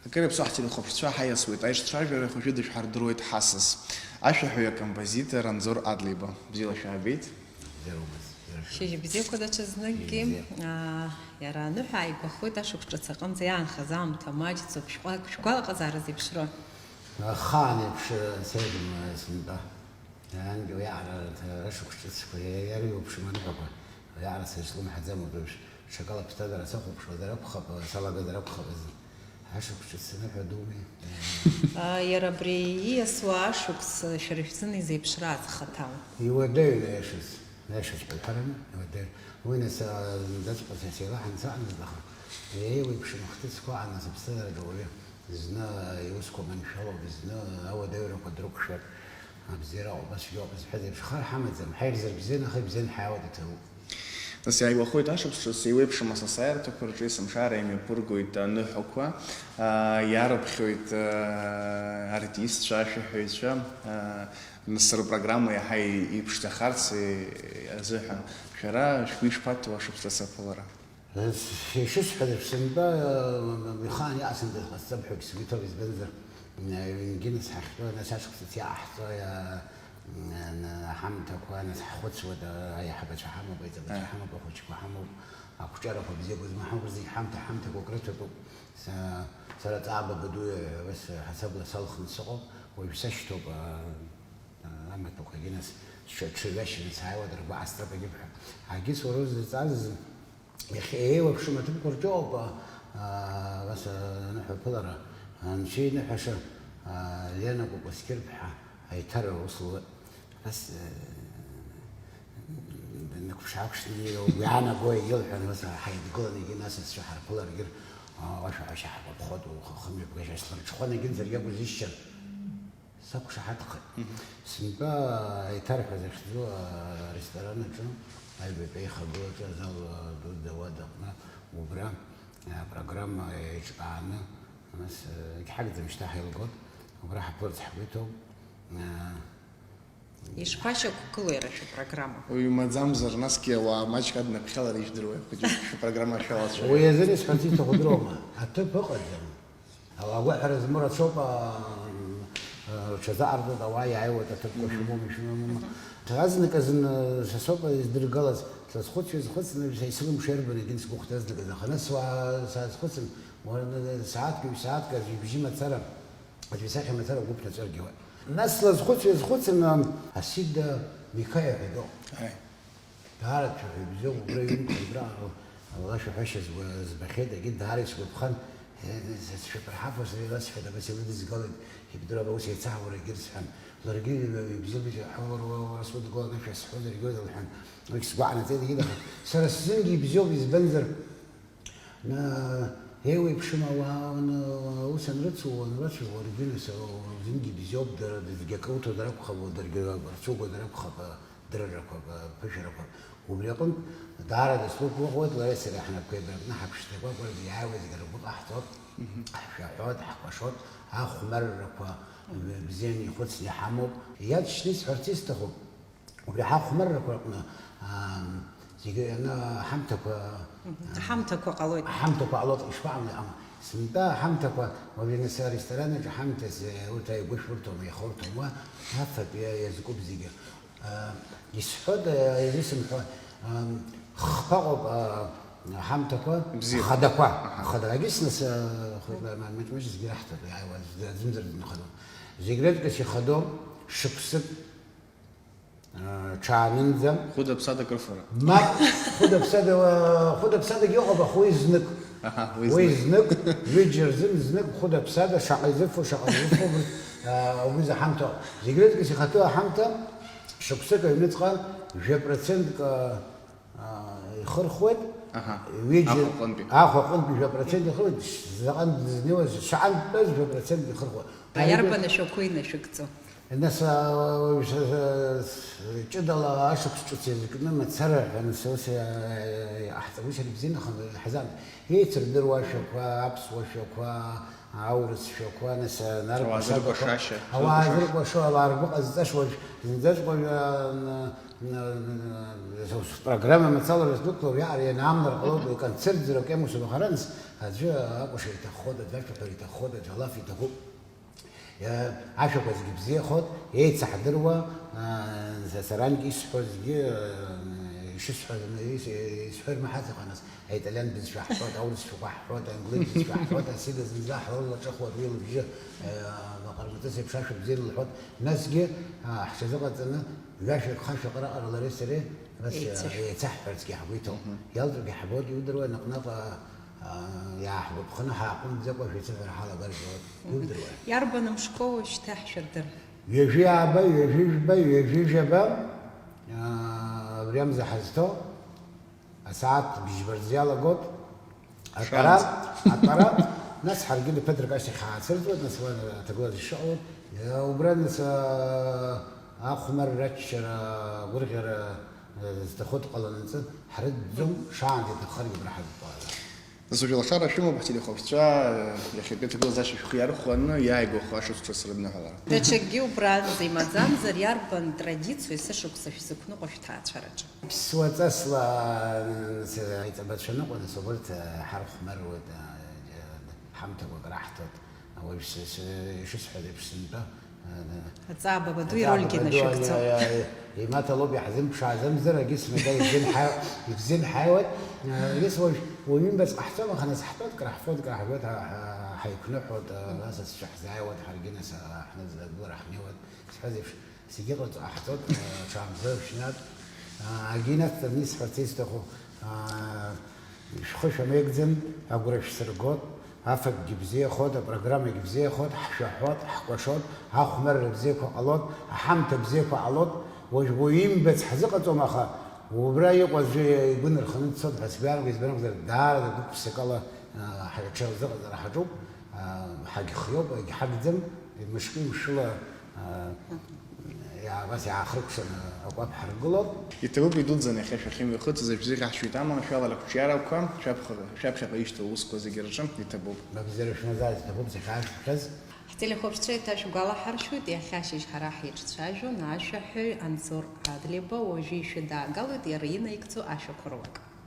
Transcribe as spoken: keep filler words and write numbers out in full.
Акыр иаԥсоу ҳтелехәаԥшцәа ҳаиасуеит аишцәажәара, уажәы дышәҳардыруеит ҳасас, ашәаҳәаҩ акомпозитор Анзор Адлеиба. Бзиала шәаабеит. Бзиароума, бзиара шәа- Шьыжьбзиақәа даҽазныкгьы. Шьыжьбзиа. Аа, иара аныҳәа ааигәахоит ашықәс ҿыц аҟынӡа иаанхаз аамҭа маҷӡоуп, шәҟәак, шәгәалаҟазаара зеиԥшроу? Ахаан еиԥш, э, сеиӷьын, э, сынтәа. Ангел иаара, э, ашықәс ҿыцқәа, иа-, иара иоуп шыманыҳәақәа. Иаара сызҿлымҳаӡам уажәы еиԥш. Ҽакала ԥсҭазаара сахәаԥшуазар акәхап, салагазар акәхап азы. Ашықәс ҿыц аныҳәа думеи? А, иара абри ииасуа ашықәс шәара шәзын изеиԥшраз хаҭала? Иуадаҩын аиашаз, аиашаҵәҟьа уҳәараны, иуадаҩын. Уи нас, а, зынӡаҵәҟьа са сеилаҳан саанӡа, аха еиуеиԥшым ахҭысқәа аан нас аԥсҭазаараҿы ауаҩы зны иусқәа маншәалоуп, зны ауадаҩрақәа дрықәшәар, абзиара аҟоуп, ацәгьа ауп зҳәаз еиԥш, хар ҳамаӡам, ҳаиӷьзар бзиан, аха ибзиан ҳаиуеит, иҭабуп. Нас иааигәахоит ашықәс ҿыц, еиуеиԥшым асасааирҭақәа рҿы есымша ара имҩаԥыргоит аныҳәақәа, аа, иаарыԥхьоит, аа, артистцәа, ашәаҳәаҩцәа, аа, нас рпрограмма иаҳа иԥшӡахарц, е-, азыҳәан. Шәара шәгәы ишԥаҭоу ашықәс ҿыц аԥылара? Ишысҳәаз еиԥш, сынтәа, э, ихаан иаасымдаз ҟасҵап ҳәагьы сгәы иҭоуп, избанзар, э, ҩынгьы нас ҳахьтәоу, нас ашықәс ҿыц иааҳҵо, иа-, н-, н-, ҳамҭақәа, нас ҳхәыцуеит, э, аиҳабацәа ҳамоуп, аиҵбацәа Аҳ. ҳамоуп, ахәыҷқәа ҳамоуп, ақәҿиарақәа бзиақәа змоу ҳамоуп, зегь ҳамҭа-ҳамҭақәак рыҭатәуп. Са, сара Ҵаба Бадуиа ҳәа ус ҳасабла салхны сыҟоуп, уажә сашьҭоуп, э, э, амаҭәақәагьы нас сҽа-, ҽаҩашьаны сааиуеит, ргәы аастрапагьы бҳәа. Агьыс уара узыҵаз, Иахьа еиуеиԥшым аҭыԥқәа рҿы ауп, а, а, абас, а, аныҳәаԥылара, анцәа иныҳәаша, а, Лена Кәакәасқьыр-ԥҳа Аиҭарра аус луеит. Абас, а, днықәԥш-ааԥшны иара угәы иаанаго егьылҳәан, абас ҳаидгыланы егьи нас асцәа ҳарԥыларгьы, а, уашәаҳәашьа ҳаргәаԥхоит, уаххымҩаԥгашьа слырҽхәан, егьынӡаргьы акәызшьҭан. Сақәшаҳаҭхеит. Мгм. Сынтәа аиҭарҳәа захьӡу аресторан аҿы, аҩбатәи аихагылаҿы азал дуӡӡа ауадаҟны, убра, а, программа еиҿкааны, нас, а, егьҳагӡам шьҭа ҳаилгоит, убра ҳаԥыларц ҳгәы иҭоуп. А, Ишԥашьақәгылоу иара шәыпрограмма? Уаҩ имаӡамзар, насгьы ауаа маҷк аднаԥхьалара ижәдыруеи, ахәыҷы шәыпрограмма шәалацәажәо? Уи азын исҳәарц исҭаху дыруама? Аҭыԥ ыҟаӡам. Агәаҳәара змоу рацәоуп, а, а, рҽазыҟарҵоит, ауаа иааиуеит, аҭыԥқәа шәымоума, ишәымоума. Азныказын, а, са соуп издыргалаз, сазхәыцуа, изхәыцны, са исылымшо иарбан егьын сгәыхәт азныказы, аха нас уа-, саазхәыцын, уа-, сааҭк, ҩ-сааҭк, аӡә ибжьы мацара, аӡә исахьа мацара агәы ԥнаҵәаргьы уа. Нас слазхәыцуа, изхәыцын, а, Асида Миқаиа ҳәа дыҟоуп. Ааи. Даара дцәаҳәа ибзиоуп, убра иҩымҭа, убра алашәаҳәашьа збахьеит, егьи даара исгәаԥхан, сшәаԥырҳафо сара иласҳәеит, абас илыдызгалеит, ибдыруа ус еицаҳауа регьы рсҳәан, ларгьы ибзиабжьа ҳауа уара сыдгыланы шәасҳәозаргьы лҳәан, уи сгәаҟнаҵеит, егьи аха сара сзынгьы ибзиоуп, избанзар, еиуеиԥшым ауаа ус анрыцу, уанрацәажәо, уаргьы нас узынгьы ибзиоуп, дара зегьы акы уҭо даракәхап, даргьы рцәуго даракәхап. Дыррақәа, ԥышәарақәа. Убри аҟынтә, даараӡа сгәы ӷәӷәоуеит, лареи сареи ҳнапқәа еибаркны ҳаԥшӡақәа акәырӡа иааиуа зегьы ргәы ҟаҳҵоит, ҳшәаҳәоит, ҳкәашоит, ахәмаррақәа бзианы ихәыцны иҳамоуп. Иаҵшьны исҳәарц исҭахуп, убри ҳахәмаррақәа рҟны, аа, зегьы ана ҳамҭақәа, Мгм. Аҳамҭақәа ҟалоит. Аҳамҭақәа ҟалоит, ишԥаҟамлеи, ҟама. Сынтәа аҳамҭақәа, уажәы нас аресторан аҿы ҳамҭас, урҭ ааигәа шәурҭом, иахурҭом уа, афатә иа-, иазкуп зегьы. Исҳәоит, изысымҳәо, хԥаҟоуп аҳамҭақәа, бзиа. Ахадақәа, аҳа. Ахада-, агьыс нас, маҷ-маҷ зегьы раҳҭап, иааиуа, аӡәымзар дынхаӡом. Зегь рыҵкыс ихадоу шықәсык, ҽаанынӡа. Хәыда-ԥсада акрыфара. Мап, хәыда-ԥсада, хәыда-ԥсадагьы ыҟоуп, аха уи знык. Аҳа, уи Уи знык. Знык, ҩыџьа рзын знык, хәыда-ԥсада, шаҟа изыфо, шаҟа изыфо, убри, а, убри заҳамҭоуп. Зегь рыдгьы ихатәы аҳамҭа, шықәсык аҩныҵҟа жәа процентк, а, а, ихырхуеит, Аҳа. Ҩыџьа, Ахәаҟынтәи. Ахәаҟынтәи жәа процент ихырхуеит, заҟантә дызнеиуаз, шаҟантә дтәаз жәа процент ихырхуеит. Аиарбан ашәақәа инашәыгӡо? Нас, а, уажә, а, ҷыдала ашықәс ҿыц иазкны мацара ҳәа, нас ус, а, иҟаҳҵап, ус иара ибзианы ҳазаамҭа. Еицырдыруа ашәақәа, аԥсуа шәақәа, Аурыс шәақәа, нас, наргәаҭарақәа, ауаа зыркәашаша, ауаа зыркәашо, ауаа ргәы ҟазҵаша, уажә зынӡаҵәҟьа, уажә, а, н-, н-, н-, н-, программа мацала рыздәықәло, иаҟара ианаамнар ҟалоит, уи концертзар акы иамоу сыгәахаран, аӡәы акәашара иҭаххоит, аӡәы ашәаҳәара иҭаххоит, аӡәы алаф иҭахуп. Иа-, ашәақәа зегьы бзиахоит, еицаҳдыруа, а, са-, сарантә исҳәо зегьы, а, ишысҳәаз, ис-, исҳәо ирмаҳац ыҟан, нас, аиталиан бызшәа ҳҳәоит, аурыс шәақәа ҳҳәоит, англыз бызшәа ҳҳәоит, асида зынӡа ҳрылаҿыхуа, уи лыбжьы, а, аҟармаҵыс еиԥш ашәа бзиа лҳәоит, насгьы, а, ҳҽазыҟаҵаны, ҩажәак, хашәак раҟара лареи сареи, нас, а, еицаҳ-, еицаҳҳәарцгьы ҳгәы иҭоуп. Мгм. Иалҵуагьы ҳбоит, иудыруа, наҟ-наҟ, а, а, иааҳгәаԥханы ҳааҟәымҵӡакәа шәеицәыхәара ҳалагар бзиоуп. Иудыруа. Иарбан мшқәоу уажәшьҭа ҳшәырдыр? Ҩажәи ааба, ҩажәи жәба, ҩажәи жәаба, аа, абри амза ҳазҭо, асааҭ быжьба рзы иалагоит. Атәара, шаанӡа. Атәара, нас ҳаргьы ԥыҭрак ашьҭахь ҳаацырҵуеит, нас уа аҭагылазаашьа шыҟоу, убра, нас, аа, ахәмарра, аччара, агәырӷьара, э, зҭаху дҟаланы, ҳрыдӡом, шаанӡа иҭаххаргьы убра ҳадтәалаӡом. Нас уажәы алшара шәымоуп, ҳтелехәаԥшцәа, иахьатәи аҭагылазаашьа шәхы иархәаны иааигәахо ашықәсқәа срыдныҳәалар. Даҽакгьы убранӡа имаӡамзар, иарбан традициоу есышықәса шәзықәныҟәо шәҭаацәараҿы? Ԥсуа ҵасла, ы, аиҵбацәа ныҟәаны, нас убырҭ, ы, ҳархәмаруеит, ы, ы, ҳамҭақәак раҳҭоит. Уажә сы-, сы-, ишысҳәаз еиԥш сынтәа, Аҵаа баба ду ирольгьы нашәыгӡом. Имаҭа лоуп иаҳзымԥшааз амзар, агьыс меда ибзиан ҳаи-, ибзиан ҳаиуеит. Агьыс уажә уаҩымбац ҟаҳҵом, аха нас ҳтәоит, краҳфоит, краҳжәуеит, ҳа-, ҳа-, ҳаиқәныҳәоит, асасцәа ҳзааиуеит, ҳаргьы нас, а, ҳнызлагылара ҳнеиуеит. Сҳәаз еиԥш, зегьы ыҟаҵо ҟаҳҵоит, а, ҽаамза шәнатә. А, агьи насҵарны исҳәарц исҭаху, а, Шәхы шәамеигӡан, агәра шәсыргот, афатәгьы бзиахот, апрограммагьы бзиахот, ҳшәаҳәот, ҳкәашот, ахәмарра бзиақәа ҟалот, аҳамҭа бзиақәа ҟалот, уажә уаҩ имбац ҳзыҟаҵом, аха убра иҟоу аӡәы игәы нырханы дцот ҳәа сгәы иаанагоит, избан акәзар, даараӡа гәык-ԥсыкала, а, ҳаҽазыҟаҵара ҳаҿуп, а, ҳагьхиоуп, егьҳагӡам, мышкы мшыла, а, Иа-, абас иаахыркәшаны акәаԥ ҳаргылоуп. Иҭабуп, идуӡӡаны иахьа шәахьымҩахыҵыз, шәзыхьаҳшьуеит амала шәалалак шәҿиарақәа, шәаԥхьа-, шәаԥхьаҟа ишьҭоу аусқәа зегьы рҿы иҭабуп. Мамзар шәмазааит, иҭабуп сахьаашәԥхьаз. Ҳтелехәаԥшцәа еиҭа шәгәалаҳаршәоит, иахьа ашьыжь ҳара ҳиҿцәажәон ашәаҳәаҩ Анзор Адлеиба, уажәы ишәыдаагалоит иара инаигӡо ашәақәа руак.